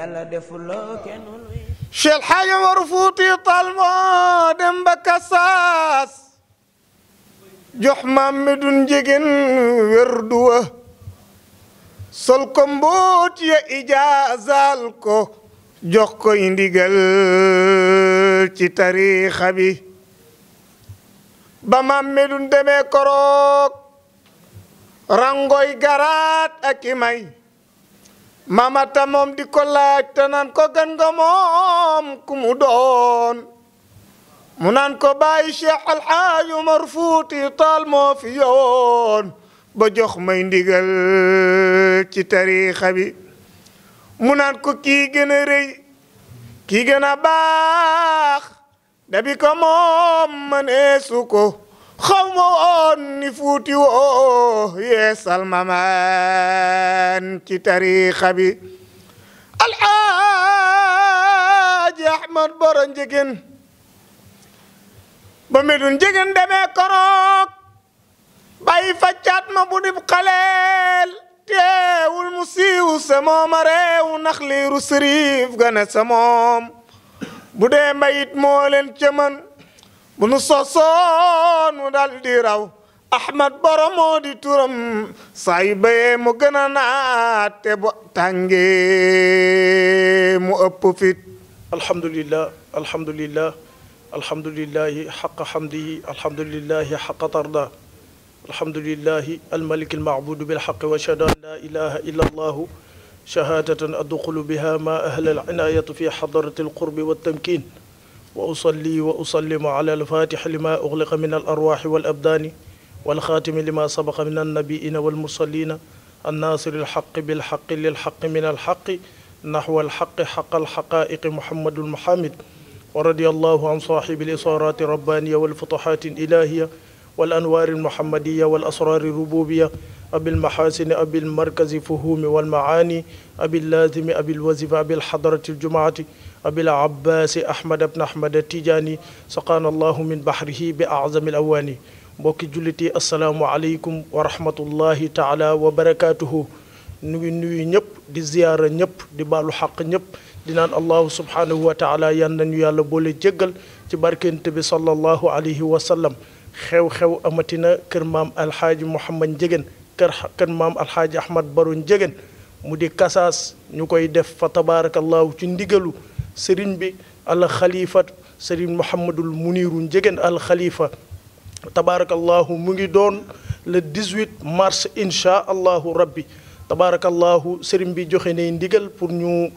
yàlla defuloo kenn luy Cheikh Hadj Omar Fouti Tall moo dem ba Kasaas jox Mamadu Njegen werdu wa sol ko mboot ya ijaazal ko jox ko indigal ci tariixa bi ba Mamadu demee koroog rangoy garaat ak i may mamata moom di ko laaj te naan ko gan nga moom ku mu doon mu naan ko bàyyi Cheikh Alhaaj Omar Fuuti Taal moo fi yowoon ba jox may ndigal ci tariixa bi mu naan ko kii gën a rëy kii gën a baax dabi ko moom maneesu ko xaw ma woon ni Fuuti woo yeesal mamaan ci tariixa bi Alxaaji Ahmad Baro Njegen ba Medun Njegen demee koroog bàyyi faccaat ma bu dib xaleel teewul mu siiw sa mooma réew nax liiru sëriif gane sa moom bu dee mbayit moo leen cëman bu nu sosoon mu dal di raw Ahmad Baro moo di turam saa yu bayee mu gën a naat te bu tàngee mu ëpp fit alhamdulillah alhamdulillah alhamdulillahi xaqa xamdihi alhamdulillahi xaqa tarda alhamdulillahi almalik almacbudu bilxaqi wa ashhadu an la ilaha illa allahu shahadatan adxulu biha ma ahla alcinayatu fi xadarati alqurbi waltamkin وأصلي وأسلم على الفاتح لما أغلق من الأرواح والأبدان والخاتم لما سبق من النبيين والمرسلين الناصر الحق بالحق للحق من الحق نحو الحق حق الحقائق محمد المحمد ورضي الله عن صاحب الإصارات الربانية والفتوحات الإلهية والأنوار المحمدية والأسرار الربوبية أبي المحاسن أبي المركز فهوم والمعاني أبي اللازم أبي الوظيفة أبي الحضرة الجمعة أبي العباس أحمد بن أحمد التجاني سقانا الله من بحره بأعظم الأواني mbokki julliti assalaamu aleykum wa rahmatullahi taala wa barakaatuhu nu ngi nuyu ñëpp di ziyaara ñëpp di baalu xaq ñëpp di naan allahu subhanahu wa taala yan nañu yàlla boole jéggal ci barkente bi sallallahu alayhi wa sallam xew-xew amatina kër maam alxaaji Mouhamad Njegen kër maam alxaaji Ahmad Baro Njegen mu di kasaas ñu koy def fa tabaarakallahu ci ndigalu sëriñ bi al xalifa sëriñ Mouhamadul Muniru Njegen al xalifa tabaarakallahu mu ngi doon le 18 mars incha allahu rabbi tabaarakallahu sëriñ bi joxe ne ndigal pour ñu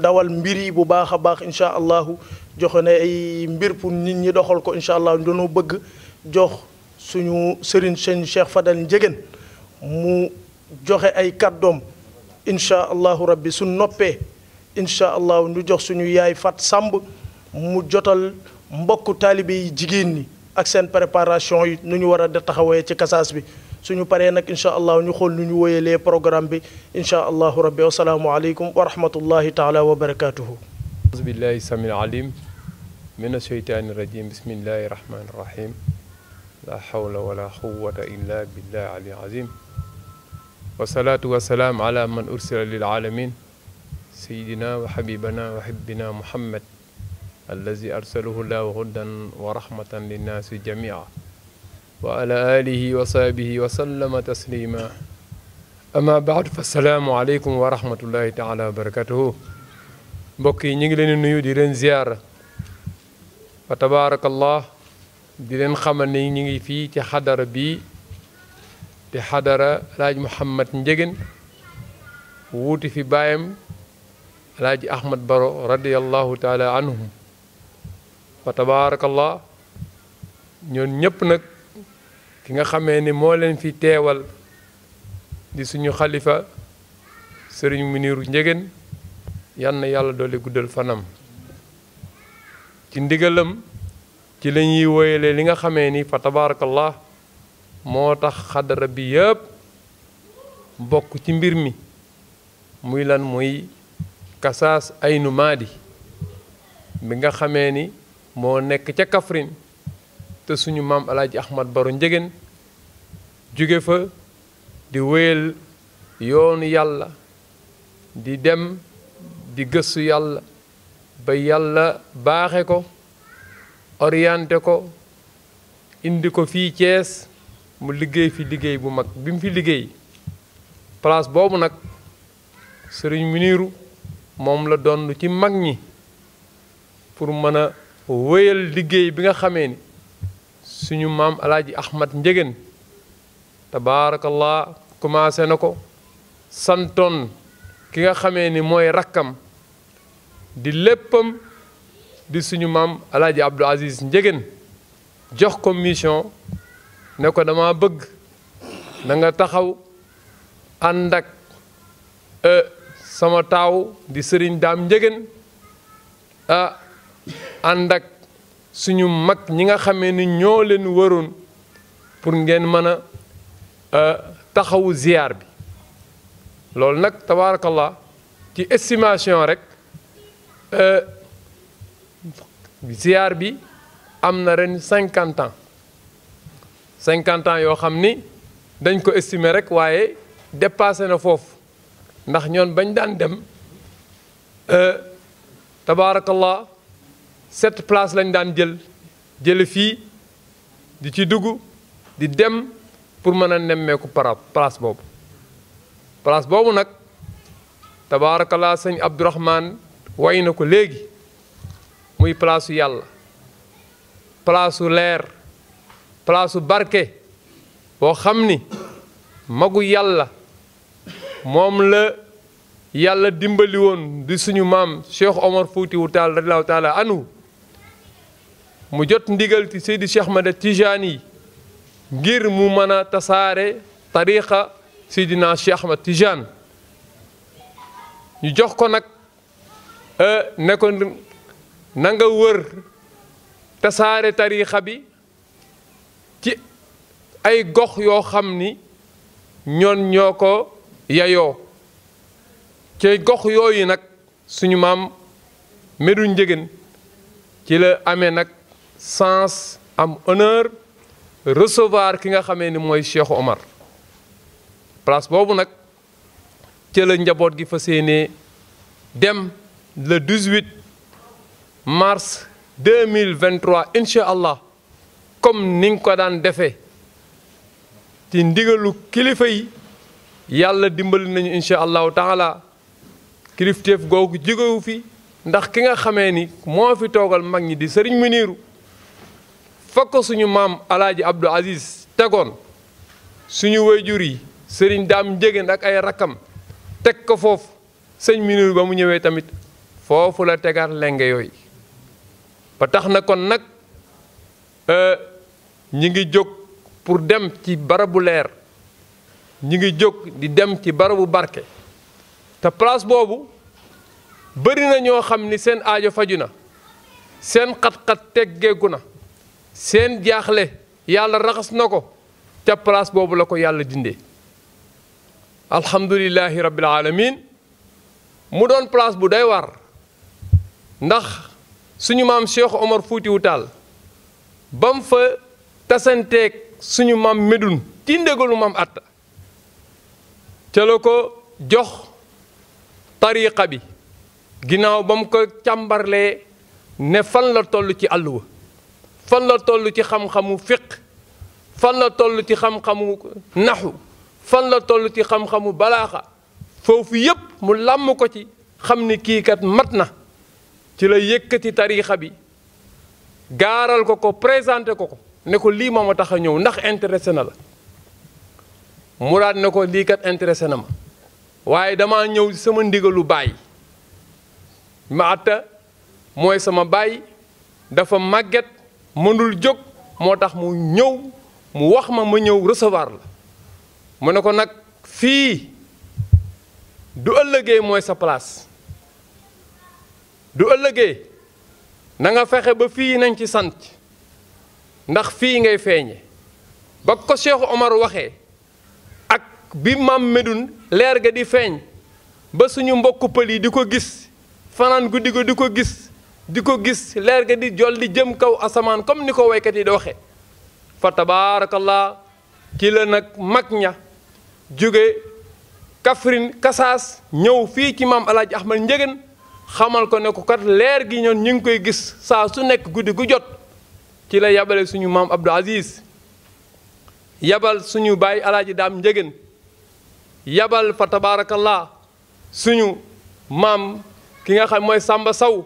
dawal mbir yi bu baax a baax incha allahu joxe ne ay mbir pour nit ñi doxal ko incha allah dañoo bëgg jox suñu sëriñ seen Cheikh Fadal Njegen mu joxe ay kàddoom incha allahu rabbi su noppee incha allahu ñu jox suñu yaay Fat Samb mu jotal mbokku taalibe yi jigéen ñi ak seen préparation yi nu ñu war a taxawee ci kasaas bi suñu paree nag incha allah ñu xool nu ñu wóyalee programme bi incha allahu rabbi wasalaamu aleykum wa rahmatullahi taala wa barakatuhu auzu billahi samil alim min asheytaani rajim bismillahi rahmani rahim la hawla wala quwwata illa billahi ali azim wasalaatu wasalaam ala man ursila lil alamin sayidina wa habibana wa hibbina muhammad allazi arsalahu llahu hudan wa rahmatan linnaasi jamia wa ala alihi wa sahbihi wa sallama taslima ama baadu fa salaamu aleykum wa rahmatullahi taala wa barakatuhu mbokk yi ñu ngi leen nuyu di leen ziyaara fa tabaarakallah di leen xamal ni ñu ngi fii ci xadara bii di xadara alaaj Mouhamad Njegen wuuti fi baayam alaaji Ahmad Baro radiallahu taala anhum fa tabaarakallah ñoon ñëpp nag ki nga xamee ni moo leen fi teewal di suñu xalifa sëriñ Muniru Njegen yal na yàlla doole guddal fanam ci ndigalam ci la ñuy woyalee li nga xamee ni fa tabaarakallah moo tax xadara bi yëpp bokk ci mbir mi muy lan muy kasaas aynu maadi bi nga xamee ni moo nekk ca Kaffrine te suñu maam alaaji Ahmad Baro Njegen jóge fa di wéyal yoonu yàlla di dem di gëstu yàlla ba yàlla baaxe ko orienté ko indi ko fii Thiès mu liggéey fi liggéey bu mag bi mu fi liggéey place boobu nag sëriñ Muniru moom la doon ci mag ñi pour mën a wéyal liggéey bi nga xamee ni suñu maam alaaji Ahmad Njegen tabaarakallah commencé na ko santoon ki nga xamee ni mooy rakkam di léppam di suñu maam alaaji Abdou Aziz Njegen jox ko mission ne ko dama bëgg na nga taxaw ànd ak sama taaw di sëriñ Daam Njegen ànd ak suñu mag ñi nga xamee ni ñoo leen waroon pour ngeen mën a taxawu ziyaar bi loolu nag tabaarakallah ci estimation rek ziyaar bi am na ren 50 ans 50 ans yoo xam ni dañ ko estimer rek waaye dépassé na foofu ndax ñoon bañ daan dem tabaarakallah 7 places lañ daan jële fii di ci dugg di dem pour mën a nemmeeku place boobu nag tabaarakallah sëñ Abdourahman way na ko léegi muy place yàlla place leer place barke boo xam ni magu yàlla moom la yàlla dimbali woon di suñu maam Cheikh Omar Foutiou Tall radiyallahu taala anhu mu jot ndigal ci Seydi Cheikh Ahmad Tijaani yi ngir mu mën a tasaare tariqa Seydina Cheikh Ahmad Tijaan ñu jox ko nag ne ko na nga wër tasaare tariqa bi ci ay gox yoo xam ni ñoon ñoo ko yayoo ci gox yooyu nag suñu maam Medoune Ndiéguène ci la amee nag sens am honneur recevoir ki nga xamee ni mooy Cheikh Omar place boobu nag ci la njaboot gi fas yéenee dem le 18 mars 2023 incha allah comme ni nga ko daan defee ci ndigalu kilifa yi yàlla dimbali nañu incha allahu taala kilifteef googu jógewu fi ndax ki nga xamee ni moo fi toogal mag ñi di sëriñ Muniru fokk suñu maam alaaji Abdou Aziz tegoon suñu wayjur yi sëriñ Daam Njéguène ak ay rakkam teg ko foofu sëñ Muniru ba mu ñëwee tamit foofu la tegaat lenge yooyu ba tax na kon nag ñi ngi jóg pour dem ci barabu leer ñi ngi jóg di dem ci barabu barke te place boobu bëri na ñoo xam ni seen aajo faju na seen xat-xat teggeeku na seen jaaxle yàlla raxas na ko ca place boobu la ko yàlla dindee alhamdulillahi rabbil alamin mu doon place bu doy war ndax suñu maam Cheikh Omar Foutiou Tall ba mu fa tasanteeg suñu maam Medoune ci ndégalu maam Atta ca la ko jox tariqa bi ginnaaw ba mu ko càmbarlee ne fan la toll ci àlluwa fan la toll ci xam-xamu fiq fan la toll ci xam-xamu naxu fan la toll ci xam-xamu balaaxa foofu yépp mu làmm ko ci xam ni kii kat mat na ci la yëkkati tariqa bi gaaral ko ko présenté ko ne ko lii ma tax a ñëw ndax intéressé na la mu daat ne ko lii kat intéressé na ma waaye dama ñëw sama ndigalu baay ma Atta mooy sama baay dafa màgget mënul jóg moo tax mu ñëw mu wax ma ñëw recevoir la mu ne ko nag fii du ëllëgee mooy sa place du ëllëgee na nga fexe ba fii nañ ci sant ndax fii ngay feeñe ba ko Cheikh Omar waxee ak bi maam Medoune leer ga di feeñ ba suñu mbokku pël yi di ko gis fanaan guddi ko di ko gis leer ga di jol di jëm kaw asamaan comme ni ko waykat yi di waxe fa tabaarakallah ci la nag mag ña jóge Kaffrine Kasaas ñëw fii ci maam Alaaji Ahmad Njéguène xamal ko ne ko kat leer gi ñoon ñu ngi koy gis saa su nekk guddi gu jot ci la yabale suñu maam Abdou Aziz yabal suñu baay alaaji daam njëgën yabal fa tabaarakallah suñu maam ki nga xam mooy Samba Saw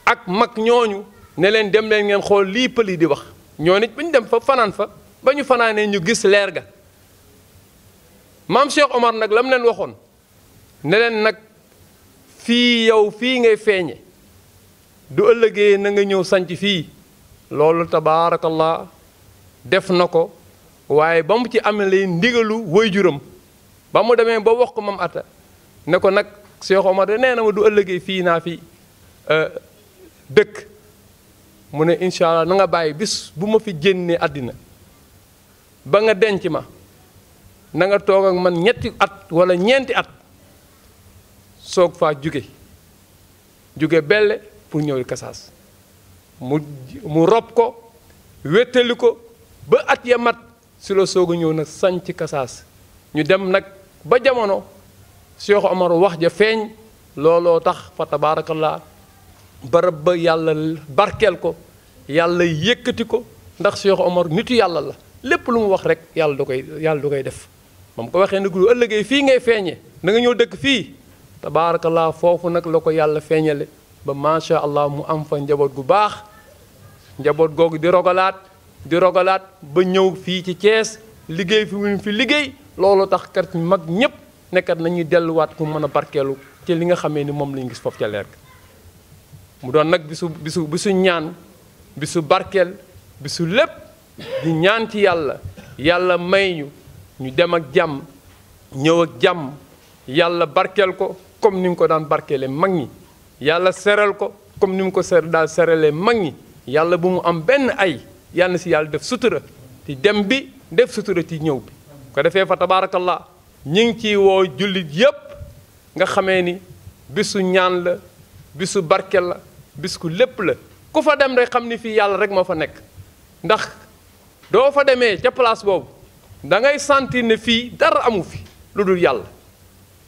ak mag ñooñu ne leen dem leen ngeen xool lii pël yi di wax ñoo nit ba ñu dem fa fanaan fa ba ñu fanaanee ñu gis leer ga maam Cheikh Omar nag la mu leen waxoon ne leen nag fii yow fii ngay feeñe du ëllëgee na nga ñëw sanc fii loolu tabaarakallah def na ko waaye ba mu ci amalee ndigalu waajuram ba mu demee ba wax ko mam ata ne ko nag Cheikh Omar de nee na ma du ëllëgee fii naa fi dëkk mu ne incha allah na nga bàyyi bis bu ma fi génnee àddina ba nga denc ma na nga toog ak man ñetti at wala ñeenti at soog faa jóge belle pour ñëw Kasaas mu rob ko wéttali ko ba at ya mat si la soog a ñëw nag sanc Kasaas ñu dem nag ba jamono Cheikh Omar wax ja feeñ looloo tax fa tabaarakallah barab ba yàlla barkeel ko yàlla yëkkati ko ndax Cheikh Omar nitu yàlla la lépp lu mu wax rek yàlla du koy def moom ko waxee ne gu ëllëgee fii ngay feeñee da nga ñëw dëkk fii tabaarakallah foofu nag la ko yàlla feeñale ba macha allah mu am fa njaboot gu baax njaboot googu di rogalaat ba ñëw fii ci Thiès liggéey fi mu fi liggéey loolu tax kat mag ñépp nekkat nañuy delluwaat ku mën a barkeelu ci li nga xamee ni moom lañu gis foofu ca leer ga mu doon nag bisu ñaan bisu barkeel bisu lépp di ñaan ci yàlla may ñu dem ak jàmm ñëw ak jàmm yàlla barkeel ko comme ni mu ko daan barkeele mag ñi yàlla seral ko comme ni mu ko daal seralee mag ñi yàlla bu mu am benn ay yàlla na si yàlla def sutura ci dem bi def sutura ci ñëw bi ko defee fa tabaarakallah ñi ngi ciy woo jullit yépp nga xamee ni bisu ñaan la bisu barkeel la bis ku lépp la ku fa dem rek xam ni fii yàlla rek moo fa nekk ndax doo fa demee ca place boobu da ngay sentir ne fii dara amu fi lu dul yàlla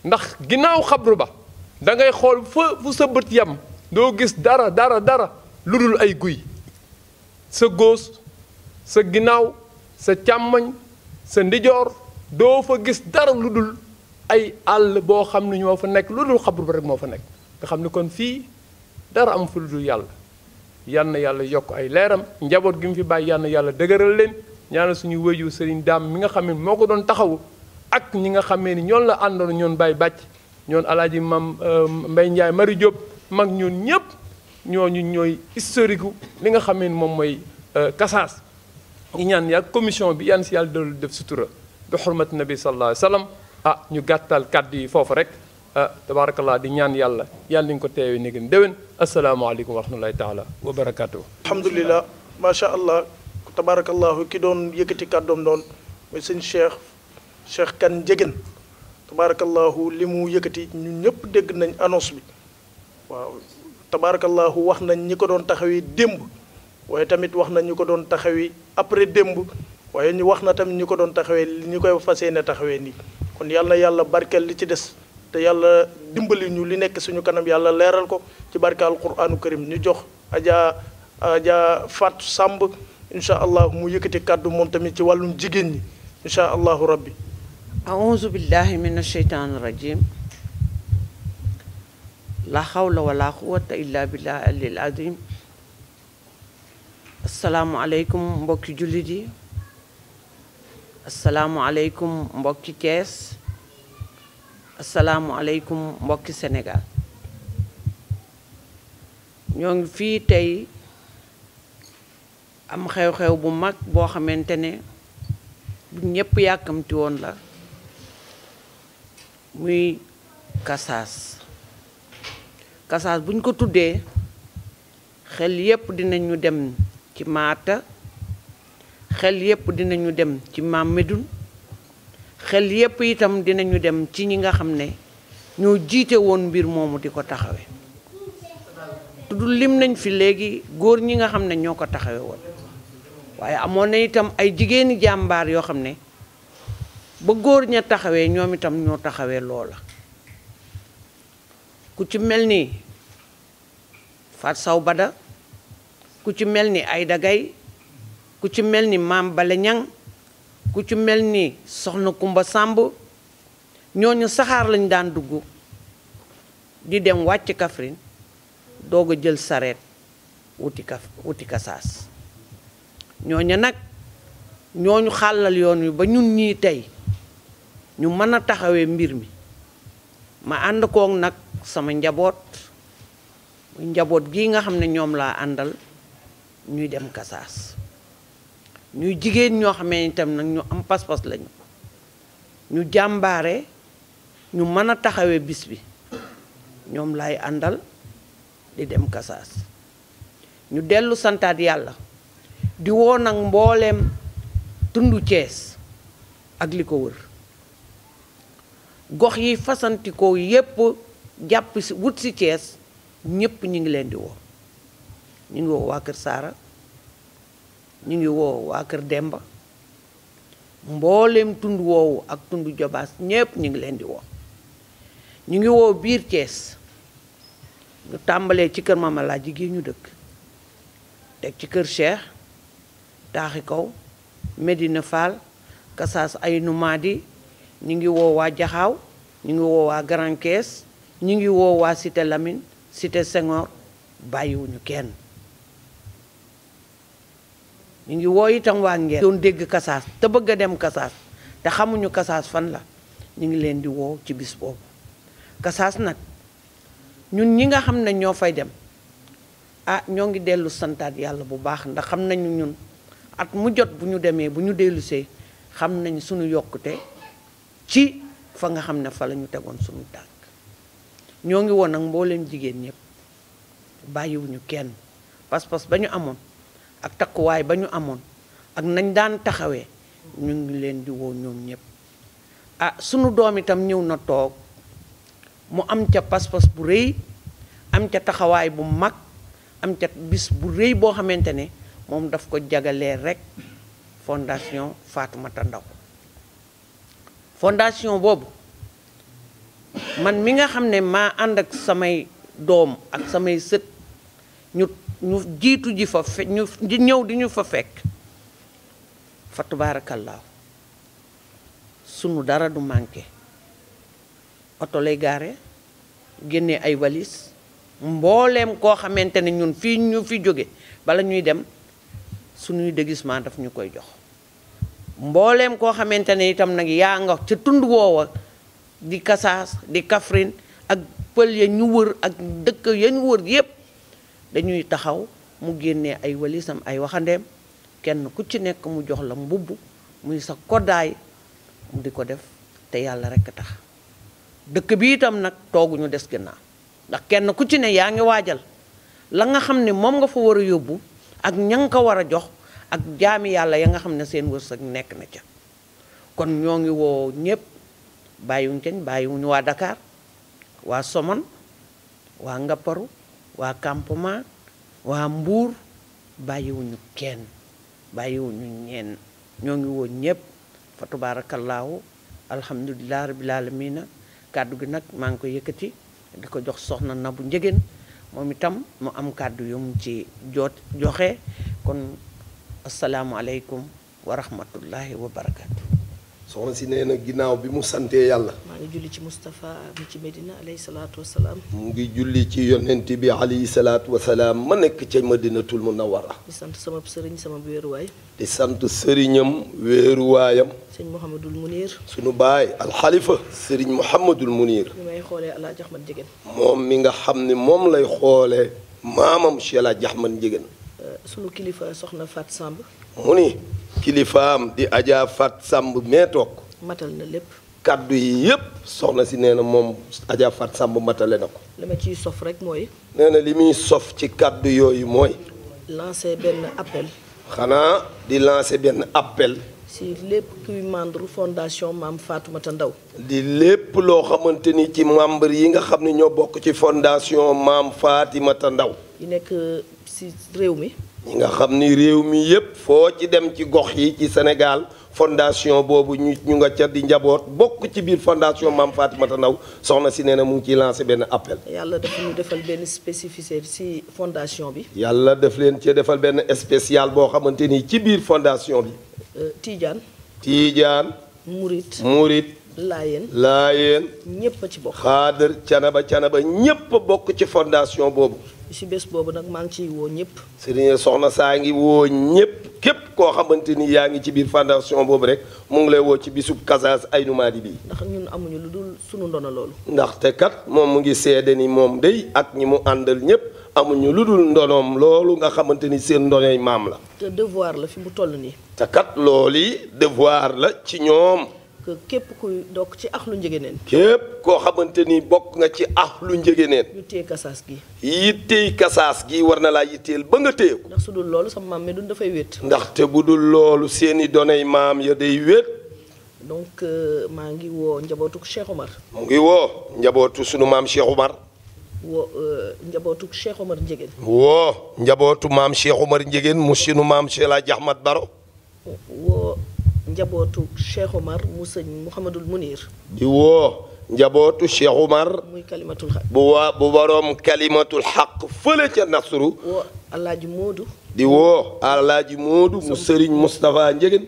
ndax ginnaaw xabru ba da ngay xool fu sa bët yam doo gis dara lu dul ay guy sa góos sa ginnaaw sa càmmoñ sa ndijoor doo fa gis dara lu dul ay àll boo xam ne ñoo fa nekk lu dul xabru ba rek moo fa nekk nga xam ne kon fii dara am fa lu dul yàlla yal na yàlla yokk ay leeram njaboot gi mu fi bàyyi yal na yàlla dëgëral leen ñaanal suñu wëju sëriñ daam mi nga xam ne moo ko doon taxawu ak ñi nga xamee ni ñoon la àndoon ñoon bàyyi bàcc ñoon alaaji mam Mbay Njaay Mari Jóob mag ñoon ñépp ñooñu ñooy historique li nga xamee ni moom mooy Kasaas ñi ñaan yaa commission bi yan si yàlla doolu def sutura bi xurmati nabi sallallahu alayhi wa sallam ñu gàttal kàddu yi foofu rek tabarakallah di ñaan yàlla ñu ko teewee ni gën déwén asalaamaaleykum wa rahmatullahi taala wa barakatuh alhamdulilah macha allah tabarakallahu ki doon yëkkati kàddoom doon mooy sëñ Cheikh Kane Ndiéguène tabarakallahu li mu yëkkati ñun ñëpp dégg nañ annonce bi waaw tabarakallahu wax nañ ñi ko doon taxawi démb waaye tamit wax nañ ñi ko doon taxawi après démb waaye ñu wax na tamit ñi ko doon taxawee ñi koy fas yéene taxawee nii kon yàlla na yàlla barkeel li ci des te yàlla dimbali ñu li nekk suñu kanam yàlla leeral ko ci barke alquranu karim ñu jox Adja Fatou Samb incha allah mu yëkkati kàddu moom tamit ci wàllum jigéen ñi incha allahu rabbi aouzu billahi min asheytaan rajim la hawla wala quwata illa billah alil azim asalaamualeykum mbokki jullit yi asalaamualeykum mbokki Thiès asalaamualeykum mbokki Sénégal ñoo ngi fii tey am xew-xew bu mag boo xamante ne bu ñépp yàkkamti woon la muy Kasaas buñ ko tuddee xel yépp dinañu dem ci Maata xel yépp dinañu dem ci Maam Medoune xel yépp itam dinañu dem ci ñi nga xam ne ñoo jiite woon mbir moomu di ko taxawe tuddul lim nañ fi léegi góor ñi nga xam ne ñoo ko taxawe woon waaye amoon na itam ay jigéeni jàmbaar yoo xam ne ba góor ña taxawee ñoom itam ñoo taxawee loola ku ci mel ni Fat Saw Bada ku ci mel ni Ayda Gay ku ci mel ni Maam Bale Ñang ku ci mel ni Soxna Kumba Sàmb ñooñu saxaar lañ daan dugg di dem wàcc Kaffrine doog a jël sareet wuti Kasaas ñooñu nag ñooñu xàllal yoon wi ba ñun ñii tey ñu mën a taxawee mbir mi ma ànd koog nag sama njaboot gii nga xam ne ñoom laa àndal ñuy dem Kasaas ñuy jigéen ñoo xamee itam nag ñu am pas-pas lañu ñu jàmbaare ñu mën a taxawee bis bi ñoom laay àndal di dem Kasaas ñu dellu santaat yàlla di woo nag mbooleem tundu Cees ak li ko wër gox yi fasantikoo yépp jàpp si wut si Cees ñépp ñu ngi leen di woo ñu ngi woo waa kër Saara ñu ngi woo waa kër Demba mbooleem tund woowu ak tund Jobaas ñépp ñu ngi leen di woo ñu ngi woo biir Cees ñu tàmbalee ci kër Mama Laaji gi ñu dëkk teg ci kër Cheikh Taaxi Kaw Medina Fall Kasaas Aynu Maadi ñu ngi woo waa Jaxaaw ñu ngi woo waa Grand Kees ñu ngi woo waa Cité Lamine Cité Senghor bàyyiwuñu kenn ñu ngi woo itam waa Ngeer doon dégg Kasaas te bëgg a dem Kasaas te xamuñu Kasaas fan la ñu ngi leen di woo ci bis boobu Kasaas nag ñun ñi nga xam ne ñoo fay dem ñoo ngi dellu santaat yàlla bu baax ndax xam nañu ñun at mu jot bu ñu demee bu ñu dellusee xam nañ suñu yokkute ci fa nga xam ne fa la ñu tegoon suñu tànk ñoo ngi woon nag mbooleem jigéen ñëpp bàyyiwuñu kenn pas-pas ba ñu amoon ak takkuwaay ba ñu amoon ak nañ daan taxawee ñu ngi leen di woo ñoom ñëpp sunu doom itam ñëw na toog mu am ca pas-pas bu rëy am ca taxawaay bu mag am ca bis bu rëy boo xamante ne moom daf ko jagalee rekk fondation Fatoumata Ndaw fondation boobu man mi nga xam ne maa ànd ak samay doom ak samay sët ñu jiitu ji fa ñu ñëw di ñu fa fekk fa tubaarakallaahu sunu dara du manqué oto lay gaare génne ay walis mbooleem koo xamante ne ñun fii ñu fi jóge bala ñuy dem suñuy déguisement daf ñu koy jox mbooleem koo xamante ne itam nag yaa nga ca tund woowa di Kasaas di Kaffrine ak pël ya ñu wër ak dëkk ya ñu wër yépp dañuy taxaw mu génnee ay walisam ay waxandeem kenn ku ci nekk mu jox la mbubb muy sa koddaay mu di ko def te yàlla rekk tax dëkk bi itam nag tooguñu des gannaaw ndax kenn ku ci ne yaa ngi waajal la nga xam ne moom nga fa war a yóbbu ak ña nga ko war a jox ak jaami yàlla ya nga xam ne seen wërsëg nekk na ca kon ñoo ngi woo ñépp bàyyiwuñ kenn bàyyiwuñu waa Dakar waa Somone waa Ngapparu waa Campement waa Mbuur bàyyiwuñu kenn bàyyiwuñu ñenn ñoo ngi woo ñépp fa tubaarakallaahu alhamdulilah rabbil aalamiina kàddu gi nag maa ngi ko yëkkati di ko jox soxna Nabu Njëgéen moom itam mu am kàddu yu mu ci joxe kon asalaamualeykum wa rahmatullahi wa barakaatu. soxna si nee na ginnaaw bi mu santee yàlla. maa ngi julli ci Moustapha mi ci Medina alayhi salaatu wa salaam. mu ngi julli ci yonent bi alayhi salaatu wa salaam ma nekk ca Madinatul Munawwara. di sant sama sëriñ sama wéeruwaay. di sant sëriñam wéeruwaayam. sëñ Mouhamadul Mounir. sunu baay alxalifa sëriñ Mouhamadul Mounir. mi may xoolee El Hadj Ahmad Ndiéguène. moom mi nga xam ne moom lay xoolee maamam Cheikh El Hadj Ahmad Ndiéguène. sunu kilifa soxna Fat Samb. mu ni kilifaam di Adja Fat Samb mee toog. matal na lépp. kaddu yi yépp soxna si nee na moom Adja Fat Samb matale na ko. li ma ciy sof rek mooy. nee na li muy sof ci kaddu yooyu mooy. lancer benn appel. xanaa di lancer benn appel. si lépp kuy membre fondation Maam Fatoumata Ndaw. di lépp loo xamante ni ci membre yi nga xam ne ñoo bokk ci fondation Maam Fatoumata Ndaw. yi nekk si réew mi. ñi nga xam ni réew mi yépp foo ci dem ci gox yi ci Sénégal fondation boobu ñu nga ca di njaboot bokk ci biir fondation Maam Fatimata Ndaw soxna si nee na mu ngi ciy lancé benn appel. yàlla dafa ñu defal benn spécificité ci fondation bi. yàlla daf leen ci defal benn spécial boo xamante ni ci biir fondation bi. Tiijaan. Murit. Laayeen. ñépp a ci bokk. Xaadar Canaba ñépp a bokk ci fondation boobu. ci bés boobu nag maa ngi ciy woo ñëpp. Serigne soxna saa ngi woo ñëpp képp koo xamante ni yaa ngi ci biir fondation boobu rek mu ngi lay woo ci bisub Kasaas Aynu Maadi bi. ndax ñun amuñu lu dul sunu ndono loolu. ndaxte kat moom mu ngi seede ni moom day ak ñi mu àndal ñëpp amuñu lu dul ndonoom loolu nga xamante ni seen ndonoy maam la. te devoir la fi mu toll nii. te kat loolu yi devoir la ci ñoom. que képp kuy dokk ci axlu njëgëneen. képp koo xamante ni bokk nga ci axlu njëgëneen. ñu téye kasaas gi. yittey kasaas gi war na laa yitteel ba nga téye ko. ndax su dul loolu sama maam Medoune dafay wéet. ndaxte bu dul loolu seeni donay maam ya day wéet. donc maa ngi woo njabootu Cheikh Omar. mu ngi woo njabootu sunu maam Cheikh Omar. woo njabootu Cheikh Omar Njëgeen. woo njabootu maam Cheikh Omar Njëgeen mu sunu maam Cheikh El Hadj Ahmad Baro. woo njabootu Cheikh Omar mu sëñ Mouhamadul Munir. di woo njabootu Cheikh Omar. muy kalimatul xaq. bu borom kalimatul xaq fële ca Nasru. woo Alaaji Moodu. di woo Alaaji Moodu mu Serigne Moustapha Njëgeen.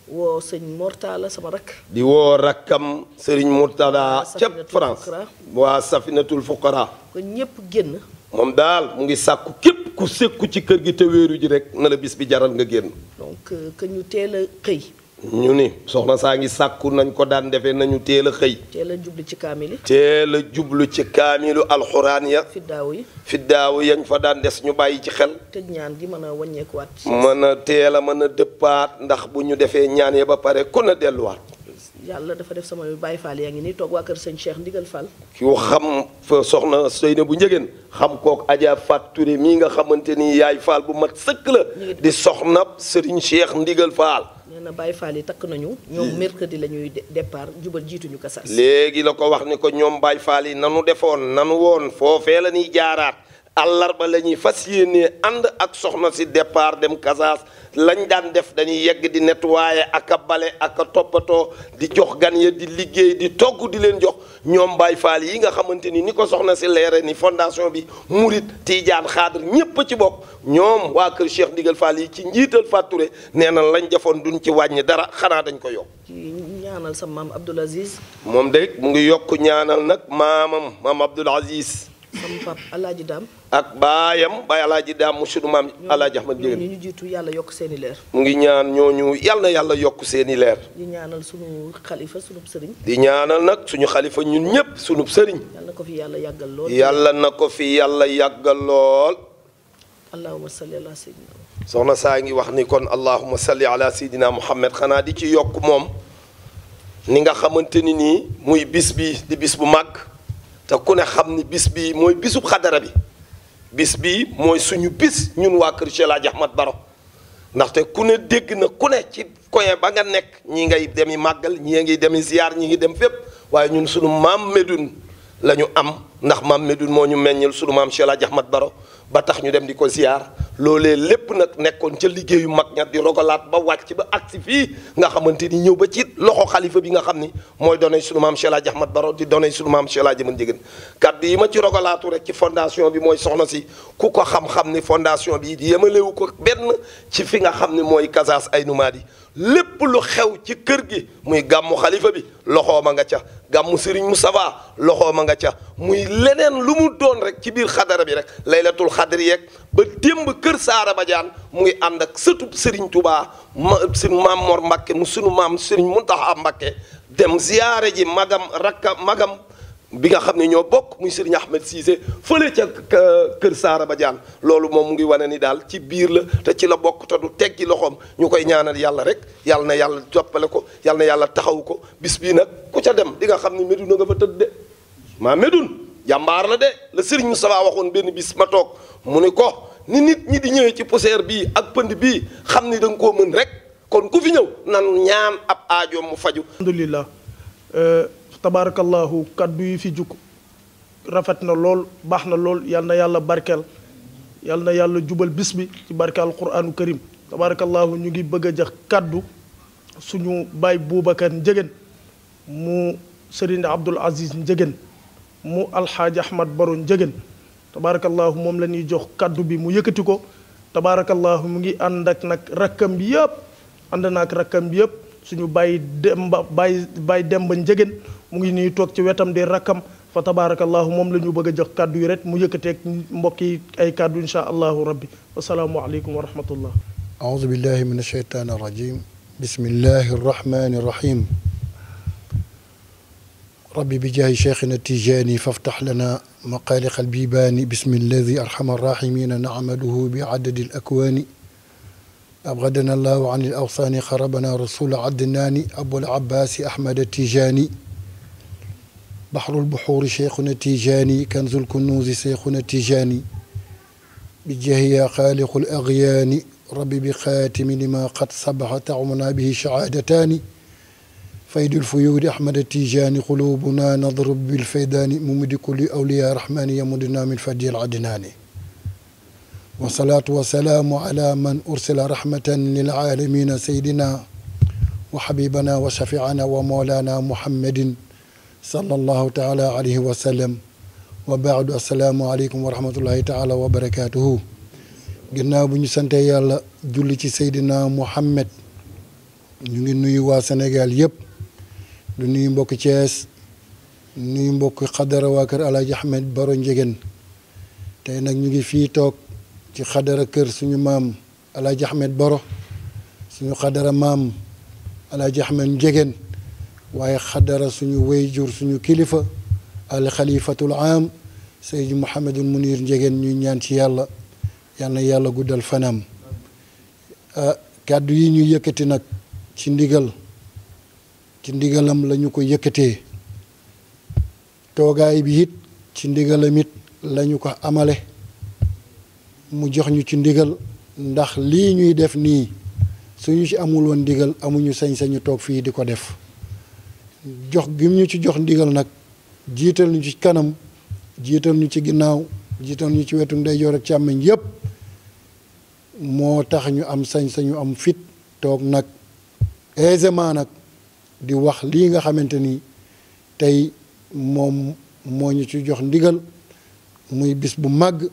woo sëñ Mortala sama rakk. di woo rakkam Serigne Mortala ca France. waa Safinatul Fuqara. ko ñépp génn. moom daal mu ngi sàkku képp ku sekku ci kër gi te wéeru ji rek na la bis bi jaral nga génn. donc que ñu teel a xëy. ñu ni soxna saa ngi sàkku nañ ko daan defee nañu teel a xëy. teel a jublu ci kaamil yi. teel a jublu ci kaamilu alxuraan ya. fiddaaw yañ fa daan des ñu bàyyi ci xel. tëj ñaan gi mën a wàññeekuwaat. mën a teel a mën a dëppaat ndax bu ñu defee ñaan ya ba pare kon a delluwaat. yàlla dafa def sama Baye Fall yaa ngi nii toog waa kër sëñ Cheikh Ndigal Fall. ki xam fa soxna Seyna bu Njëgeen xam kook Adja Fat Touré mii nga xamante ni yaay Fall bu mat sëkk la. di soxna Serigne Cheikh Ndigal Fall. nee na Baye Fall yi takk nañu. ñoom mercredi la ñuy départ jubal jiituñu Kasaas. léegi la ko wax ni ko ñoom Baye Fall yi nanu defoon nanu woon foofee la ñuy jaaraat àllarba la ñuy fas yéenee ànd ak soxna si départ dem Kasaas lañ daan def dañuy yegg di nettoyer ak a bale ak a toppatoo di jox gan ya di liggéey di togg di leen jox ñoom Baye Fall yi nga xamante ni ko soxna si leere ni fondation bi Murit Tiijaan Xaadir ñépp ci bokk ñoom waa kër Cheikh Ndigal Fall yi ci njiital Fature nee na lañ defoon duñ ci wàññi dara xanaa dañ ko yokk. ñaanal sa maam Abdoul Aziz. moom de mu ngi yokk ñaanal nag maam Abdoul Aziz. sama pap Alaaji Daam. ak baayam Baay Alaaji Daam mu sunu maam Alaaji Ahmad Njëgeen. ñu jiitu yàlla yokk seeni leer. mu ngi ñaan ñooñu yal na yàlla yokk seeni leer. di ñaanal sunu xalifa sunu sëriñ. di ñaanal nag suñu xalifa ñun ñëpp sunu sëriñ. yàlla na ko fi yàlla yàggal lool. yàlla na ko fi yàlla yàggal lool. allahumma salli ala sayyidina. soxna saa ngi wax ni kon allahumma salli ala sayyidina Muhammad xanaa di ci yokk moom ni nga xamante ni nii muy bis bi di bis bu màgg. te ku ne xam ni bis bi mooy bisub xadara bi bis bi mooy suñu bis ñun waa kër Cheikh El Hadj Ahmad Baro ndaxte ku ne dégg na ku ne ci coin ba nga nekk ñii ngay demi màggal ñii ngi demi ziar ñi ngi dem fépp waaye ñun suñu maam Medoune la ñu am ndax maam Medoune moo ñu meññal suñu maam Cheikh El Hadj Ahmad Baro ba tax ñu dem di ko ziar loolee lépp nag nekkoon ca liggéeyu mag ña di rogalaat ba wàcc ba agsi fii nga xamante ni ñëw ba ci loxo xalifa bi nga xam ni mooy doonay sunu maam Cheikh El Hadj Ahmad Baro di doonay sunu maam Cheikh El Hadj Ahmad Njëgeen kaddu yi ma ci rogalaatu rek ci fondation bi mooy soxna si ku ko xam-xam ni fondation bi yemalewu ko benn ci fi nga xam ni mooy Kasaas Aynu Maadi lépp lu xew ci kër gi muy gàmmu xalifa bi loxooma nga ca gàmmu Serigne Moustapha loxooma nga ca muy leneen lu mu doon rek ci biir xadara bi rek laylatul xadri yeeg ba démb kër Saara Badiane mu ngi ànd ak sëtub Serigne Touba sunu maam Mor Mbakke mu sunu maam Serigne Mountakha Mbakke dem ziyaare ji magam bi nga xam ne ñoo bokk muy Serigne Ahmed Cissé fële ca kër Saara Badiane loolu moom mu ngi wane ni daal ci biir la te ci la bokk te du teggi loxoom ñu koy ñaanal yàlla rek yàlla na yàlla joppale ko yàlla na yàlla taxaw ko bis bii nag ku ca dem di nga xam ne Medoune nga fa tëdd de maa Medoune jàmbaar la de la Serigne Moustapha waxoon benn bis ma toog mu ni ko ni nit ñi di ñëwee ci poussière bii ak pënd bii xam ni da nga koo mën rek kon ku fi ñëw nan ñaan ab aajoom mu faju alhamdulillah tabaarakallahu kaddu yi fi jukk rafet na lool baax na lool yal na yàlla barkeel yal na yàlla jubal bis bi ci barke alquraanu karim tabaarakallahu ñu ngi bëgg a jox kaddu suñu baay Boubacar Njëgeen mu Serigne Abdoul Aziz Njëgeen mu alxaaji Ahmad Baro Njëgeen tabaarakallahu moom la ñuy jox kaddu bi mu yëkkati ko tabaarakallahu mu ngi ànd ak nag rakkam bi yëpp ànd na ak rakkam bi yëpp suñu baay Demba Njëgeen mu ngi nii toog ci wetam di rakkam fa tabaarakallahu moom la ñu bëgg a jox kaddu yi rek mu yëkkateeg mbokk yi ay kaddu insha allahu rabbi wasalaamu aleykum wa rahmatullah. أعوذ بالله من الشيطان الرجيم بسم الله الرحمن الرحيم ربي بجاه شيخنا التيجاني فافتح لنا مقالق البيبان بسم الذي أرحم الراحمين نعمده بعدد الأكوان أبغدنا الله عن الأوثان خربنا رسول عدنان أبو العباس أحمد التيجاني بحر البحور شيخنا التيجاني كنز الكنوز شيخنا التيجاني بجاه يا خالق الأغيان ربي بخاتم لما قد صبح تعمنا به شعادتان فيد الفيود أحمد التيجاني قلوبنا نضرب بالفيدان ممد كل أولياء رحمن يمدنا من فدي العدنان والصلاة والسلام على من أرسل رحمة للعالمين سيدنا وحبيبنا وشفيعنا ومولانا محمد صلى الله تعالى عليه وسلم وبعد السلام عليكم ورحمة الله تعالى وبركاته ginnaaw bu ñu sante yàlla julli ci Seydina Muhammad ñu ngi nuyu waa Sénégal yëpp du nuyu mbokki Thiès nuyu mbokki xadara waa kër Alaaji Ahmed Baro Njëgeen tey nag ñu ngi fii toog ci xadara kër suñu maam Alaaji Ahmed Baro suñu xadara maam Alaaji Ahmed Njëgeen waaye xadara suñu wayjur suñu kilifa al xalifatul am Seydi Mouhamadul Munir Njëgeen ñuy ñaan ci yàlla yal na yàlla guddal fanam kàddu yi ñu yëkkati nag ci ndigalam la ñu ko yëkkatee toogaay bi it ci ndigalam it la ñu ko amale mu jox ñu ci ndigal ndax lii ñuy def nii suñu ci amul woon ndigal amuñu sañ-sañu toog fii di ko def jox gi ñu ci jox ndigal nag jiital ñu ci kanam jiital ñu ci ginnaaw jiital ñu ci wetu ndeyjoor ak càmmeñ yépp moo tax ñu am sañ-sañu am fit toog nag aisément nag di wax lii nga xamante ni tey moom moo ñu ci jox ndigal muy bis bu màgg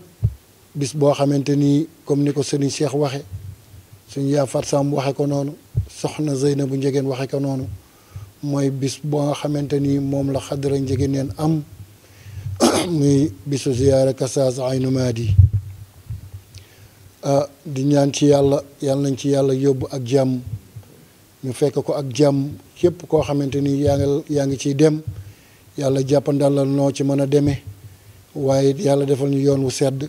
bis boo xamante ni comme ni ko Serigne Cheikh waxe suñu yaa Fat Samb waxe ko noonu soxna Zeynabu Njëgeen waxe ko noonu mooy bis boo nga xamante ni moom la xadara Njëgeen neen am muy bisu ziyaara Kasaas Aynu Maadi di ñaan ci yàlla nañ ci yàlla yóbbu ak jàmm ñu fekk ko ak jàmm képp koo xamante ni yaa ngi ciy dem yàlla jàppandalal noo ci mën a demee waaye yàlla defal ñu yoon wu sedd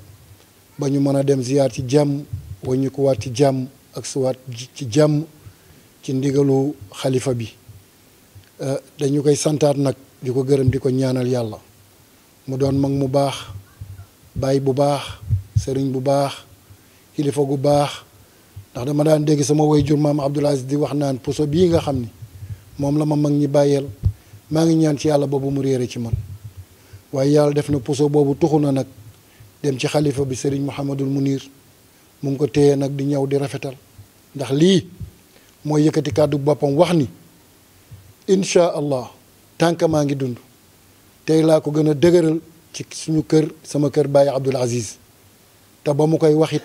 ba ñu mën a dem ziyaar ci jàmm waññu ko waat ci jàmm ak suwaat ci jàmm ci ndigalu xalifa bi dañu koy santaat nag di ko gërëm di ko ñaanal yàlla mu doon mag mu baax baay bu baax sëriñ bu baax kilifa gu baax ndax dama daan dégg sama waajur maam Abdoul Aziz di wax naan puso bii nga xam ni moom la ma mag ñi bàyyeel maa ngi ñaan ci yàlla boobu mu réere ci man waaye yàlla def na puso boobu tuxu na nag dem ci xalifa bi Serigne Mouhamadul Munir mu ngi ko téye nag di ñëw di rafetal ndax lii mooy yëkkati kàddu boppam wax ni incha allah tànk maa ngi dund tey laa ko gën a dëgëral ci suñu kër sama kër Baye Abdoul Aziz te ba mu koy waxit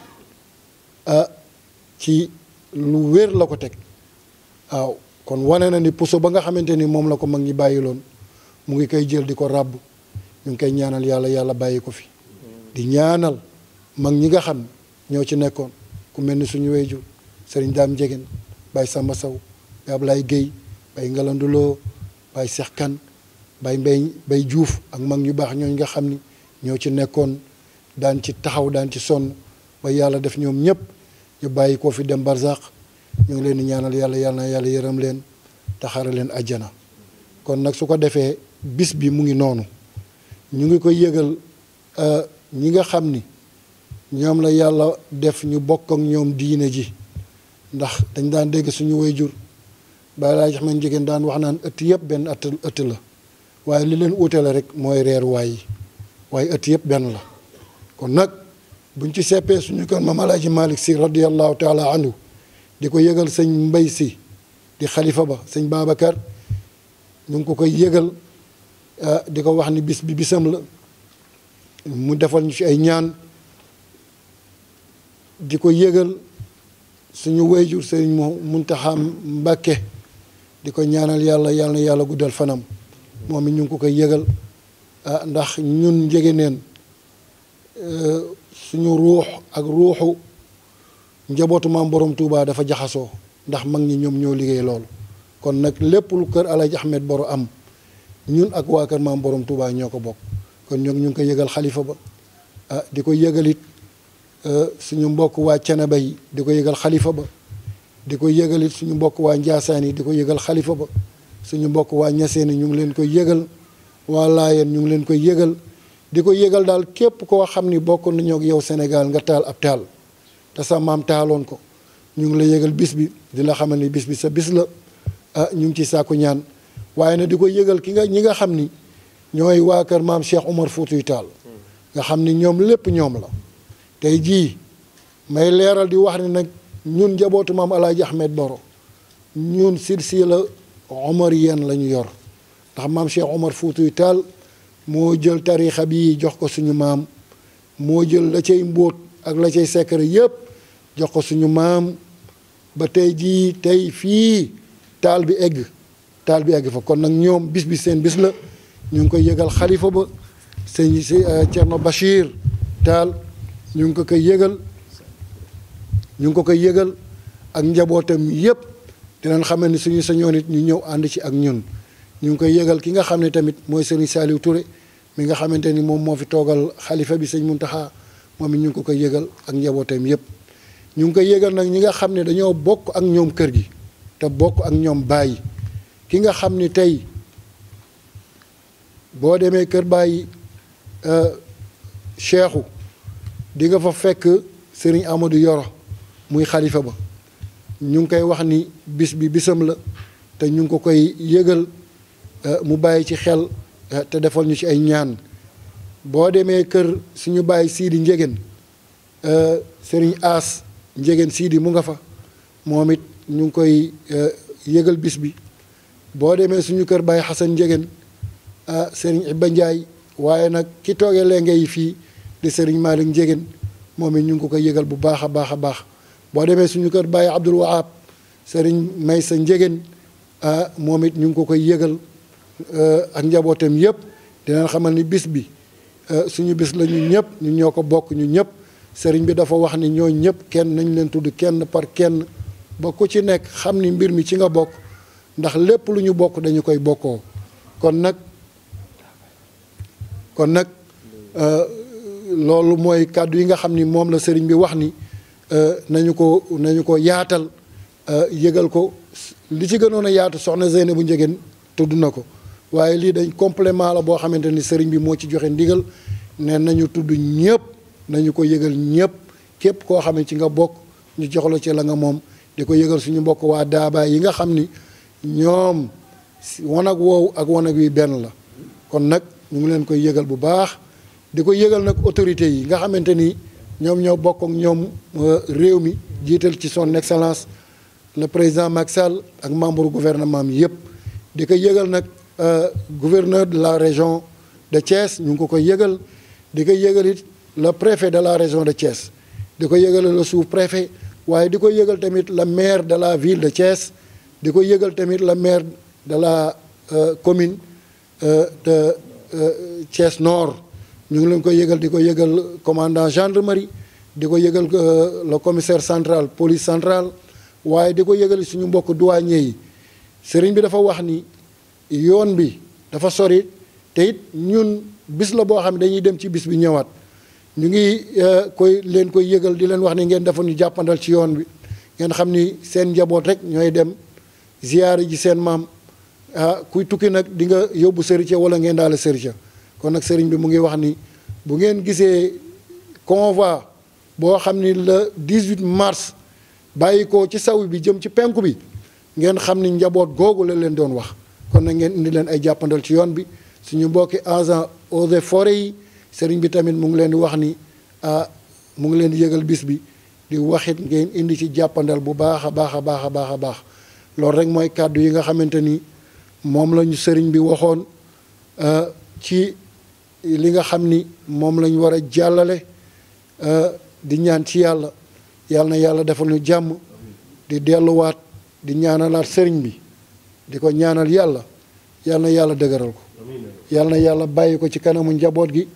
ci lu wér la ko teg waaw kon wane na ni puso ba nga xamante ni moom la ko mag ñi bàyyiloon mu ngi koy jël di ko ràbb ñu ngi koy ñaanal yàlla bàyyi ko fi di ñaanal mag ñi nga xam ñoo ci nekkoon ku mel ni suñu wayjur Serigne Dame Njëgeen Baye Samba Sow Baye Ablaye Guèye Baye Ngalanduloo Baye Cheikh Kane Baye Bay Diouf ak mag ñu baax ñooñ nga xam ni ñoo ci nekkoon daan ci taxaw daan ci sonn ba yàlla def ñoom ñëpp ñu bàyyi koo fi dem barzaq ñu ngi leen di ñaanal yàlla na yàlla yërëm leen taxara leen ajjana kon nag su ko defee bis bi mu ngi noonu ñu ngi koy yëgal ñi nga xam ni ñoom la yàlla def ñu bokk ak ñoom diine ji ndax dañ daan dégg suñu wayjur Baye Alaaji Ahmed Njëgeen daan wax naan ëtt yëpp benn ëtt la waaye li leen uutale rek mooy reer waay yi waaye ëtt yëpp benn la kon nag buñ ci seppee suñu kër Maam Alaaji Malick Sy radiyallahu taala anhu di ko yëgal sëñ Mbay Si di xalifa ba sëñ Babacar ñu ngi ko koy yëgal di ko wax ni bis bi bisam la mu defal ñu ci ay ñaan di ko yëgal suñu wayjur sëriñ Muntaxa Mbàkke di ko ñaanal yàlla na yàlla guddal fanam moom it ñu ngi ko koy yëgal ndax ñun Njëgéneen suñu ruux ak ruuxu njabootu maam borom Touba dafa jaxasoo ndax mag ñi ñoom ñoo liggéey loolu kon nag lépp lu kër Alaaji Ahmed Boro am ñun ak waa kër maam borom Touba ñoo ko bokk kon ñu ngi ko yëgal xalifa ba di ko yëgalit suñu mbokk waa Ceneba yi di ko yëgal xalifa ba di ko yëgalit suñu mbokk waa Njaasaan yi di ko yëgal xalifa ba suñu mbokk waa Ñaseen yi ñu ngi leen koy yëgal waa Laayeen ñu ngi leen koy yëgal di ko yëgal daal képp koo xam ni bokk nañoo ak yow Sénégal nga taal ab taal te sa maam taaloon ko ñu ngi la yëgal bis bi di la xamal ni bis bi sa bis la ñu ngi ci sàkku ñaan waaye nag di ko yëgal ñi nga xam ni ñooy waa kër maam Cheikh Omar Foutiyou Tall nga xam ni ñoom lépp ñoom la tey jii may leeral di wax ni nag ñun njabootu maam Alaaji Ahmed Boro ñun silsila omariyeen la ñu yor ndax maam Cheikh Omar Foutiyou Tall moo jël tariixa bi jox ko suñu maam moo jël la cay mbóot ak la cay secret yépp jox ko suñu maam ba tey jii tey fii taal bi egg fa kon nag ñoom bis bi seen bis la ñu ngi koy yëgal xalifa ba sëñ Thierno Bachir Tall ñu ngi ko koy yëgal ak njabootam yépp dinañ xamal ni suñu sañoon it ñu ñëw ànd ci ak ñun ñu ngi koy yëgal ki nga xam ne tamit mooy sëriñ Saliou Touré mi nga xamante ni moom moo fi toogal xalifa bi sëñ Muntaxa moom it ñu ngi ko koy yëgal ak njabootam yépp ñu ngi koy yëgal nag ñi nga xam ne dañoo bokk ak ñoom kër gi te bokk ak ñoom bàyyi ki nga xam ni tey boo demee kër bàyyi Cheikhu di nga fa fekk sëriñ Amadou Yoro muy xalifa ba ñu ngi koy wax ni bis bi bisam la te ñu ngi ko koy yëgal mu bàyyi ci xel te defal ñu ci ay ñaan boo demee kër suñu bàyyi Sidi Njegen sëriñ As Njegen Sidi mu nga fa moom it ñu ngi koy yëgal bis bi boo demee suñu kër bàyyi Xasan Njegen sëriñ Iba Ndiaye waaye nag ki toogee lenge yi fii di sëriñ Malick Njegen moom it ñu ngi ko koy yëgal bu baax a baax a baax boo demee suñu kër bàyyi Abdul Wahab sëriñ Maysa Njegen moom it ñu ngi ko koy yëgal ak njabootam yëpp dinañ xamal ni bis bi suñu bis la ñu ñëpp ñu ñoo ko bokk ñu ñëpp sëriñ bi dafa wax ni ñoo ñëpp kenn nañ leen tudd kenn par kenn ba ku ci nekk xam ni mbir mi ci nga bokk ndax lépp lu ñu bokk dañu koy bokkoo kon nag loolu mooy kàddu yi nga xam ni moom la sëriñ bi wax ni nañu ko yaatal yëgal ko li ci gënoon a yaatu soxna Zeynabu Njegen tudd na ko waaye lii dañ complément la boo xamante ni sëriñ bi moo ci joxe ndigal ne nañu tudd ñëpp nañu ko yëgal ñëpp képp koo xam ne ci nga bokk ñu jox la ci la nga moom di ko yëgal suñu mbokk waa daabaay yi nga xam ni ñoom wanag woowu ak wanag wi benn la kon nag ñu ngi leen koy yëgal bu baax di ko yëgal nag autorités yi nga xamante ni ñoom ñoo bokk ak ñoom réew mi jiital ci son excellence le président Macky Sall ak membre gouvernement mi yëpp di ko yëgal nag gouverneur de la région de Thiès ñu ngi ko koy yëgal di ko yëgal it le préfet de la région de Thiès di ko yëgal le sous-préfet waaye di ko yëgal tamit le maire de la ville de Thiès di ko yëgal tamit le maire de la commune de Thiès Nord ñu ngi leen koy yëgal di ko yëgal commandant gendarmerie di ko yëgal le commissaire central police centrale waaye di ko yëgal suñu mbokk douanier yi sëriñ bi dafa wax ni yoon bi dafa sori te it ñun bis la boo xam ne dañuy dem ci bis bi ñëwaat ñu ngi leen koy yëgal di leen wax ni ngeen defoon ñu jàppandal ci yoon bi ngeen xam ni seen njaboot rek ñooy dem ziyaare ji seen maam kuy tukki nag di nga yóbbu sëriñ wala ngeen daal sëriñ kon nag sëriñ bi mu ngi wax ni bu ngeen gisee convoi boo xam ni le 18 mars bàyyi ko ci saw bi jëm ci penku bi ngeen xam ni njaboot googu la leen doon wax kon nag ngeen indi leen ay jàppandal ci yoon bi suñu mbokki agent eaux et forêts yi sëriñ bi tamit mu ngi leen di wax ni mu ngi leen di yëgal bis bi di waxit ngeen indi ci jàppandal bu baax a baax a baax a baax a baax loolu rek mooy kàddu yi nga xamante ni moom la ñu sëriñ bi waxoon ci li nga xam ni moom lañ war a jàllale di ñaan ci yàlla yàlla na yàlla defal ñu jàmm di delluwaat di ñaanalaat sëriñ bi di ko ñaanal yàlla yàlla na yàlla dëgëral ko yàlla na yàlla bàyyi ko ci kanamu njaboot gi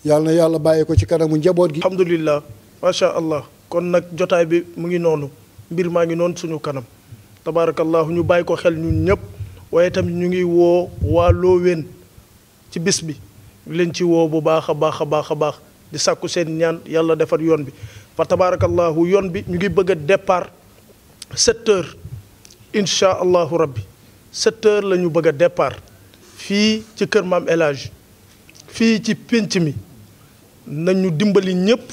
yàlla na yàlla bàyyi ko ci kanamu njaboot gi. alhamdulillah macha allah kon nag jotaay bi mu ngi noonu mbir maa ngi noonu suñu kanam tabaarakallahu ñu bàyyi ko xel ñun ñëpp waaye tamit ñu ngi woo waa Looween ci bis bi leen ci woo bu baax a baax a baax a baax di sàkku seen ñaan yàlla defar yoon bi fa tabaarakallahu yoon bi ñu ngi bëgg a départ 7 heures incha allahu rabbi 7 heures la ñu bëgg a départ fii ci kër maam El Hadj fii ci pénc mi nañu dimbali ñëpp